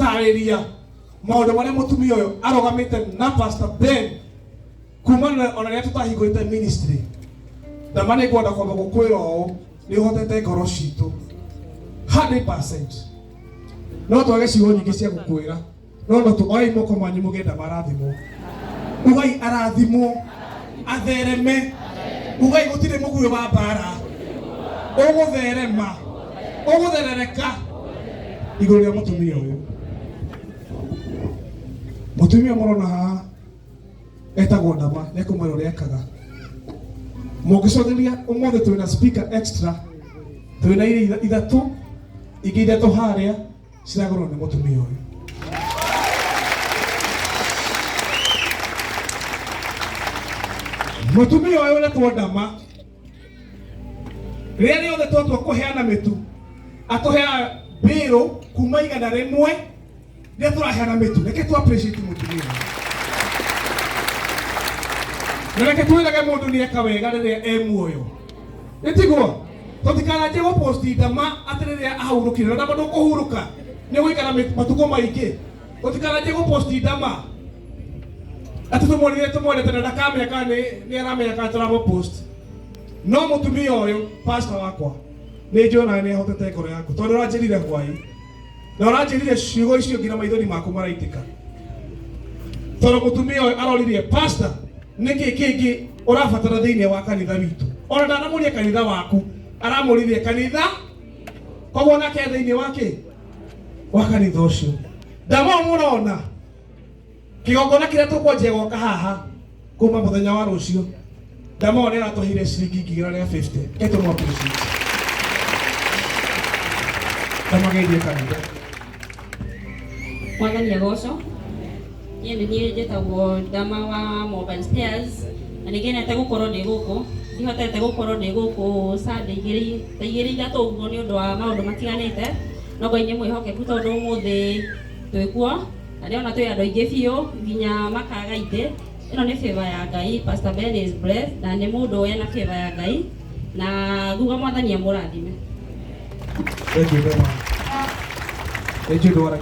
Gũtarĩria maũndũ marĩa mũtumia ũyũ arũgamĩte na Pastor Ben kumana ona rĩrĩa tũtahingũrĩte ministry. Ndama nĩ ngwenda kwamba gũkwĩra ũũ, nĩ ũhotete ngoro citũ 100%. No twage ciugo nyingĩ cia gũkwĩra, no no tuoei moko manyu mũgĩenda marathimwo. Ugai arathimwo, athereme. Ugai gũtirĩ mũguĩ wa mbara ũgũtherema, ũgũtherereka igũrũ rĩa mũtumia ũyũ. Mũtumia mũrona haha etagwo Ndama, nĩ ekũmwĩra ũrĩa ekaga. Mũngĩcotheria ũmũthĩ twĩna speaker extra, twĩna iria ithatũ, ingĩ ithatũ harĩa ciragũrwo nĩ mũtumia ũyũ. Mũtumia ũyũ ũretwo Ndama, rĩrĩa rĩothe twatua kũheana mĩtu, atũheaga mbĩrũ kuma 100 rĩrĩa tũraheana mĩtu. Reke tu appreciate mũtumia ũyũ. Na reke twĩrage mũndũ nĩ eka wega rĩrĩa e muoyo, nĩ tiguo? Tũtikananjie gũposti Ndama atĩ rĩrĩa ahurũkire, na Ndama ndũkũhurũka, nĩ ũgũikara matukũ maingĩ. Tũtikananjie gũposti Ndama atĩ tũmwonire tũmwendete na ndakamenya kana nĩ aramenya kana tũramũpost. No mũtumia ũyũ, pastor wakwa, nĩ njũĩ nĩ ahotete ngoro yaku, tondũ ũranjĩrire hwaĩ na ũranjĩrire ciugo icio nginya maithori maku maraitĩka, tondũ mũtumia ũyũ aroririe, "Pastor, nĩkĩ kĩngĩ ũrabatara thĩinĩ wa kanitha witũ?" Ona ndanamũria kanitha waku, aramũririe kanitha, koguo nake thĩinĩ wa kĩ wa kanitha ũcio. Ndamo mũrona kĩgongona kĩrĩa tũkwanjia gwaka haha kuma mũthenya wa rũciũ, Ndamo nĩ aratũheire ciringi 150,000. Reke tũmũ appreciate. Ndamageithie kanitha. Mwathani agocwo. Niĩ nĩ niĩ njĩtagwo Ndama wa Mobile Stairs, na nĩ ngenete gũkorwo ndĩ gũkũ. Ndihotete gũkorwo ndĩ gũkũ Sunday igĩrĩ ta igĩrĩ ithatũ ũguo nĩ ũndũ wa maũndũ matiganĩte, no Ngai nĩ mwĩhokeku tondũ ũmũthĩ twĩkuo na ndĩrona twĩ andũ aingĩ biũ nginya makaga itĩ. Ĩno nĩ favor ya Ngai. Pastor Ben is blessed na nĩ mũndũ wena favor ya Ngai, na nguga Mwathani amũrathime. Thank you very much. Thank you.